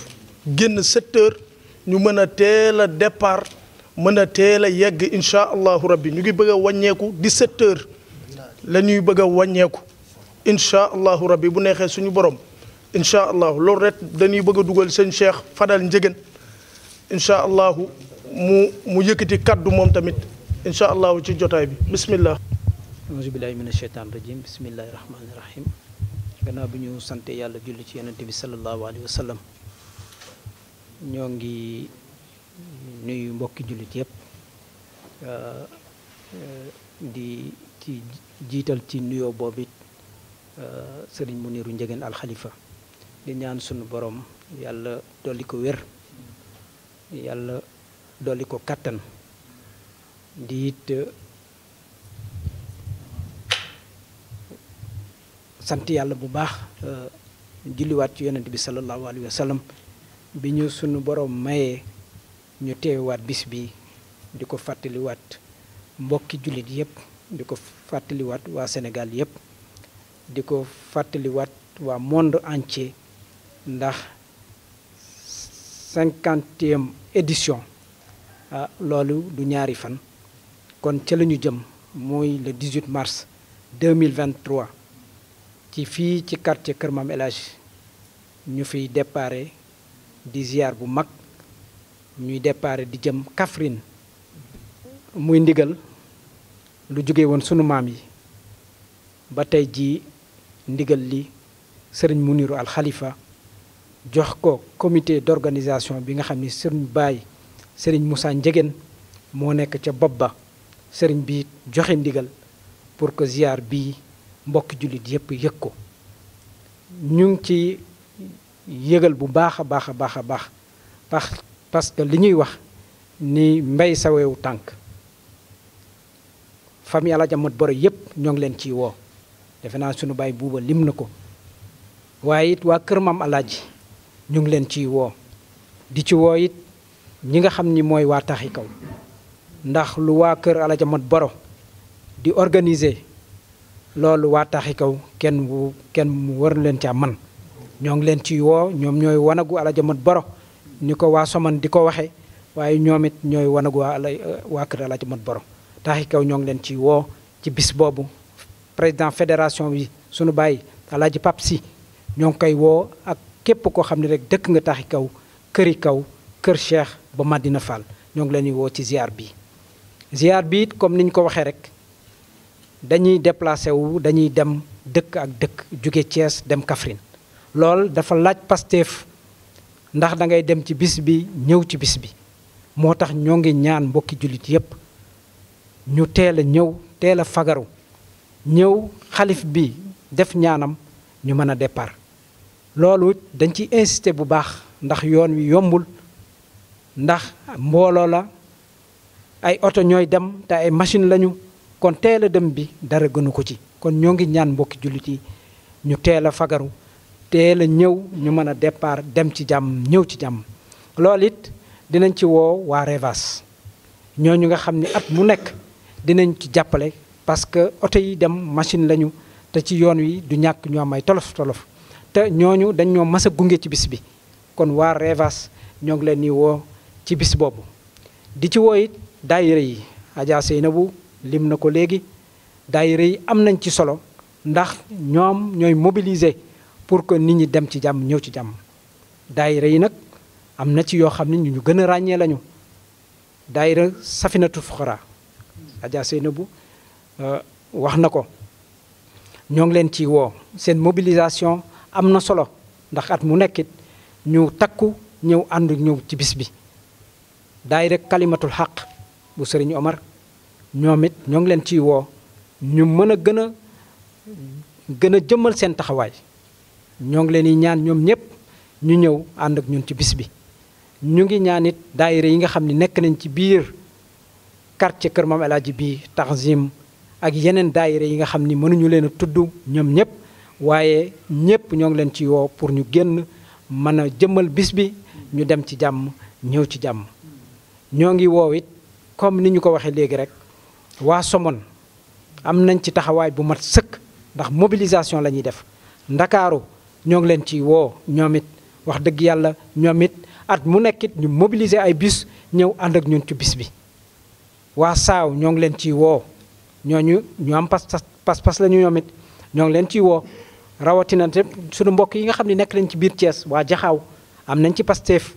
génn 7 heures ñu mën a teel a départ mën a teel a yegg incha allahu rabbi ñu ngi bëgg a wàññeeku 17 heures la ñuy bëgg a wàññeeku incha allahu rabbi bu neexee suñu borom incha allahu loolu rek dañuy bëgg a dugal seen Cheikh Fadal Njegen incha allahu mu yëkkati kaddu moom tamit incha allahu ci jotaay bi bismillah. auzu billahi mina sheytaan rajim bismillahi rahmaani rahim gannaaw bi ñu sante yàlla julli ci yonente bi sallallahu alayhi wa sallam ñoo ngi nuyu mbokki jullit yëpp di ci jiital ci nuyoo boobu it sëriñ Muniru Njegen alxalifa di ñaan sunu borom yàlla dolli ko wér yàlla dolli ko kàttan di it sant yàlla bu baax julliwaat ci yonent bi sallallahu alayhi wa sallam bi ñu sunu borom mayee ñu teewaat bis bi di ko fàttaliwaat mbokki jullit yëpp di ko fàttaliwaat waa Sénégal yëpp di ko fàttaliwaat waa monde entier ndax 50e édition loolu du ñaari fan kon ca la ñu jëm mooy le 18 mars 2023 ci fii ci quartier Kër Maam El Hadj ñu fiy déparé di ziar bu mag ñuy déparé di jëm Kaffrine muy ndigal lu jóge woon sunu maam yi ba tey jii ndigal li sëriñ Muniru al Khalifa jox ko comité d'organisation bi nga xam ni sëriñ Baay sëriñ Moussa Njegen moo nekk ca bopp ba sëriñ bi joxe ndigal pour que ziar bii mbokki jullit yëpp yëg ko ñu ngi ci yëgal bu baax a baax a baax a baax parce que li ñuy wax ni mbay sa wewu tànk famille Alaaji Amat Boro yëpp ñoo ngi leen ciy woo defe naa sunu baay buuba lim na ko waaye it waa kër maam Alaaji ñu ngi leen ciy woo di ci woo it ñi nga xam ni mooy waa taxi kaw ndax lu waa kër Alaaji Amat Boro di organiser loolu waa taxi kaw kenn war leen caa man ñoo ngi leen ciy woo ñoom ñooy wanagu Alaaji Amat Boro ni ko waa Soman di ko waxe waaye ñoom it ñooy wanagu waa kër Alaaji Amat Boro taxi kaw ñoo ngi leen ciy woo ci bis boobu président fédération bi sunu baay Alaaji Pap Si ñoo ngi koy woo ak képp koo xam ne rek dëkk nga taxi kaw këri kaw kër Cheikh ba Madina Fall ñoo ngi leen di woo ci ziar bi it comme niñ ko waxee rek dañuy déplacé wu dañuy dem dëkk ak dëkk jóge Thiès dem Kaffrine lool dafa laaj Pastef ndax da ngay dem ci bis bi ñëw ci bis bi moo tax ñoo ngi ñaan mbokki jullit yépp ñu teel a ñëw teel a fagaru ñëw xalif bi def ñaanam ñu mën a départ loolu dañ ci insister bu baax ndax yoon wi yombul ndax mbooloo la ay oto ñooy dem te ay machine lañu kon teel a dem bi dara gënu ko ci kon ñoo ngi ñaan mbokki jullit yi ñu teel a fagaru teel a ñëw ñu mën a départ dem ci jàmm ñëw ci jàmm loolu it dinañ ci woo waa Revas ñooñu nga xam ni at mu nekk dinañ ci jàppale parce que oto yi dem machine lañu te ci yoon wi du ñàkk ñu am ay tolof-tolof te ñooñu dañ ñoo mas a gunge ci bis bi kon waa Revas ñoo ngi leen di woo ci bis boobu di ci woo it daayira yi Adja Seynabou lim na ko léegi daayira yi am nañ ci solo ndax ñoom ñooy mobiliser pour que nit ñi dem ci jàmm ñëw ci jàmm daayira yi nag am na ci yoo xam ne ñu gën a ràññee lañu daayira Safinatul Fuqara Adja Seynabou wax na ko ñoo ngi leen ci woo seen mobilisation am na solo ndax at mu nekkit ñu takku ñëw ànd ñëw ci bis bi daayira Kalimatul Xaq bu Sëriñ Omar ñoom it ñoo ngi leen ciy woo ñu mën a gën a jëmmal seen taxawaay ñoo ngi leen di ñaan ñoom ñëpp ñu ñëw ànd ak ñun ci bis bi ñu ngi ñaan it daayira yi nga xam ne nekk nañ ci biir quartier Kër Maam El Hadji bi Taxzim ak yeneen daayira yi nga xam ni mënuñu leen a tudd ñoom ñëpp waaye ñëpp ñoo ngi leen ci woo pour ñu génn mën a jëmmal bis bi ñu dem ci jàmm ñëw ci jàmm ñoo ngi woo it comme ni ñu ko waxee léegi rek waa Somone am nañ ci taxawaay bu mat sëkk ndax mobilisation la ñuy def Ndakaaru ñoo ngi leen ci woo ñoom it wax dëgg yàlla ñoom it at mu nekkit ñu mobiliser ay bus ñëw ànd ak ñun ci bis bi waa Saaw ñoo ngi leen ciy woo ñooñu ñu am pas la ñu ñoom it ñoo ngi leen ciy woo rawatina te suñu mbokk yi nga xam ne nekk nañ ci biir Thiès waa Jaxaaw am nañ ci Pastef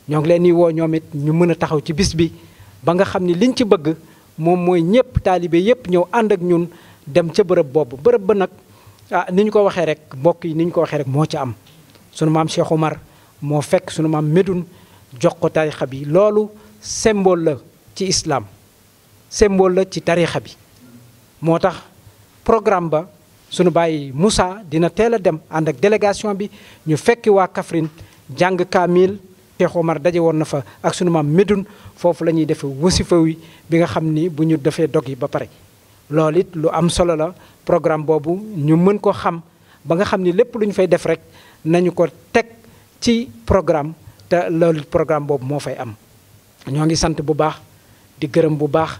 ñoo ngi leen di woo ñoom it ñu mën a taxaw ci bis bi ba nga xam ne liñ ci bëgg moom mooy ñëpp taalibe yëpp ñëw ànd ak ñun dem ca bërëb boobu bërëb ba nag ni ñu ko waxee rek mbokk yi ni ñu ko waxee rek moo ci am sunu maam Cheikh Omar moo fekk sunu maam Médoune jox ko tarixa bi loolu symbole la ci islam symbole la ci tarixa bi moo tax programme ba sunu bàyyi Moussa dina teel a dem ànd ak délégation bi ñu fekki waa Kaffrine jàng kaamil Cheikh Omar daje woon na fa ak sunu maam Médoune foofu la ñuy defee wasifa wi bi nga xam ni bu ñu defee dog yi ba pare loolu it lu am solo la programme boobu ñu mën ko xam ba nga xam ni lépp lu ñu fay def rek nañu ko teg ci programme te loolu programme boobu moo fay am ñoo ngi sant bu baax di gërëm bu baax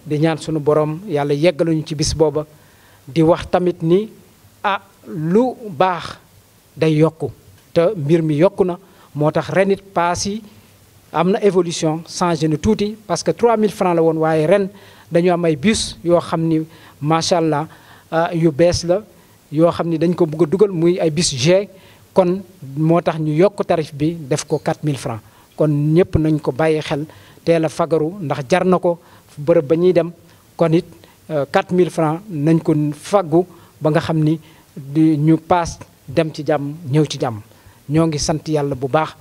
di ñaan sunu borom yàlla yeggaluñu ci bis booba di wax tamit ni lu baax day yokku te mbir mi yokku na moo tax ren it paas yi am na évolution changé na tuuti parce que 3000 francs la woon waaye ren dañu am ay bus yoo xam ni macha allah yu bees la yoo xam ni dañ ko bëgg a dugal muy ay bus G kon moo tax ñu yokk tarif bi def ko 4000 francs kon ñëpp nañ ko bàyyi xel teel a fagaru ndax jar na ko bërëb ba ñuy dem kon it 4000 francs nañ ko faggu ba nga xam ni ñu paas dem ci jàmm ñëw ci jàmm ñoo ngi sant yàlla bu baax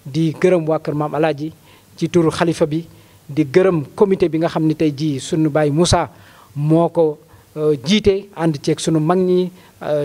di gërëm waa Kër Maam Alaaji ci turu xalifa bi di gërëm comité bi nga xam ni tey jii sunu baay Moussa moo ko jiite ànd ceeg sunu mag ñi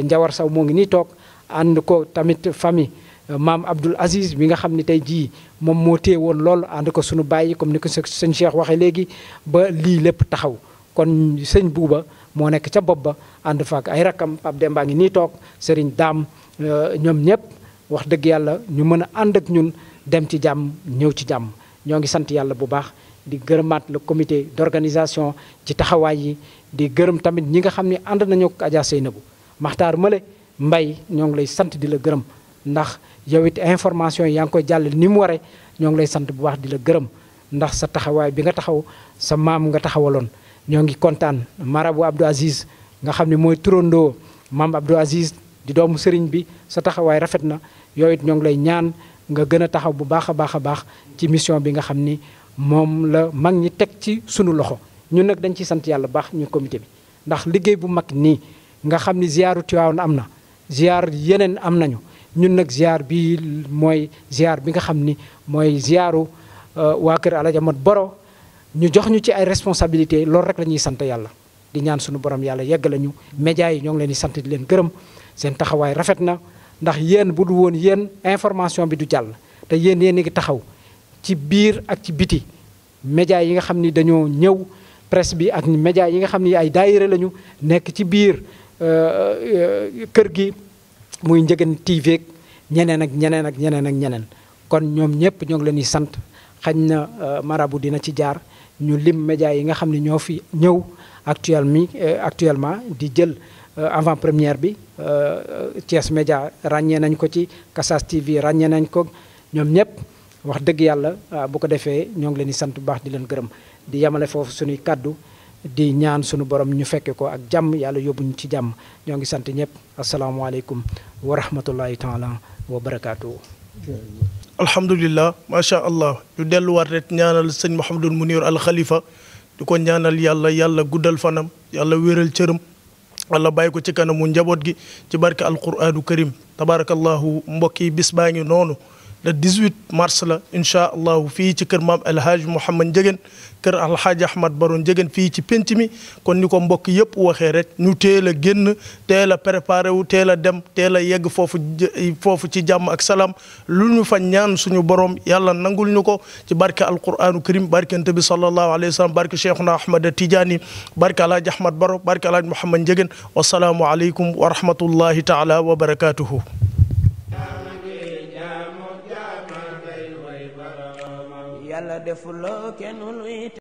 Njawar Saw moo ngi nii toog ànd ko tamit famille maam Abdoul Aziz bi nga xam ni tey jii moom moo téye woon lool ànd ko sunu baay yi comme ni ko sëñ Cheikh waxee léegi ba lii lépp taxaw kon sëñ Buuba moo nekk ca bopp ba ànd faak ay rakkam Pape Demba ngi nii toog Serigne Dame ñoom ñëpp wax dëgg yàlla ñu mën a ànd ak ñun dem ci jàmm ñëw ci jàmm ñoo ngi sant yàlla bu baax di gërëmaat le comité d'organisation ci taxawaay yi di gërëm tamit ñi nga xam ne ànd nañu ak Adja Seynabou Maxtaar Mële Mbay ñoo ngi lay sant di la gërëm ndax yow it information yi yaa ngi koy jàll ni mu waree ñoo ngi lay sant bu baax di la gërëm ndax sa taxawaay bi nga taxaw sa maam nga taxawaloon ñoo ngi kontaan marabu Abdou Aziz nga xam ne mooy turandoo maam Abdou Aziz di doomu sëriñ bi sa taxawaay rafet na yow it ñoo ngi lay ñaan nga gën a taxaw bu baax a baax ci mission bi nga xam ni moom la mag ñi teg ci sunu loxo ñun nag dañ ciy sant yàlla baax ñu comité bi ndax liggéey bu mag nii nga xam ni ziyaaru Tiwaawan am na ziyaar yeneen am nañu ñun nag ziyaar bi mooy ziyaar bi nga xam ni mooy ziyaaru waa kër Alaaji Amat Boro ñu jox ñu ci ay responsabilité loolu rek la ñuy sant yàlla di ñaan sunu borom yàlla yegg lañu médias yi ñoo ngi leen di sant di leen gërëm seen taxawaay rafet na ndax yéen bu du woon yéen information bi du jàll te yéen a ngi taxaw ci biir ak ci biti médias yi nga xam ni dañoo ñëw presse bi ak médias yi nga xam ni ay daayira lañu nekk ci biir kër gi muy Ndiéguène TV ñeneen ak ñeneen ak ñeneen ak ñeneen kon ñoom ñëpp ñoo ngi leen di sant xañ na marabu dina ci jaar ñu lim médias yi nga xam ne ñoo fi ñëw actuellement di jël avant première bi Thiès Média ràññee nañ ko ci Kassas TV ràññee nañ ko ñoom ñëpp wax dëgg yàlla bu ko defee ñoo ngi leen di sant bu baax di leen gërëm di yemale foofu suñuy kàddu di ñaan suñu borom ñu fekke ko ak jàmm yàlla yóbbuñu ci jàmm ñoo ngi sant ñëpp asalaamaaleykum wa rahmatullahi taala wa barakaatu. alhamdulillah macha allah ñu delluwaat rek ñaanal sëñ Mouhamadul Munir al Khalifa di ko ñaanal yàlla guddal fanam yàlla wéral cëram walla bàyyi ko ci kanamu njaboot gi ci barke alquranu karim tabarakallahu mbokk yi bis baa ngi noonu le 18 mars la incha allahu fii ci kër maam alhaaj Mouhamad Ndiéguène kër alhaaj Ahmad Baro Ndiéguène fii ci penc mi kon ni ko mbokk yëpp waxee rek ñu teel a génn teel a préparé wu teel a dem teel a yegg foofu ci jàmm ak salaam lu ñu fa ñaan suñu borom yàlla nangul ñu ko ci barke alquranu karim barkente bi sallallahu alayhi wa sallam barke cheikhuna Ahmad Tidiane barke alhaaj Ahmad Baro barke alhaaj Mouhamad Ndiéguène wasalaamu aleykum wa rahmatullahi taala wa barakatuhu. Yàlla defuloo kenn luy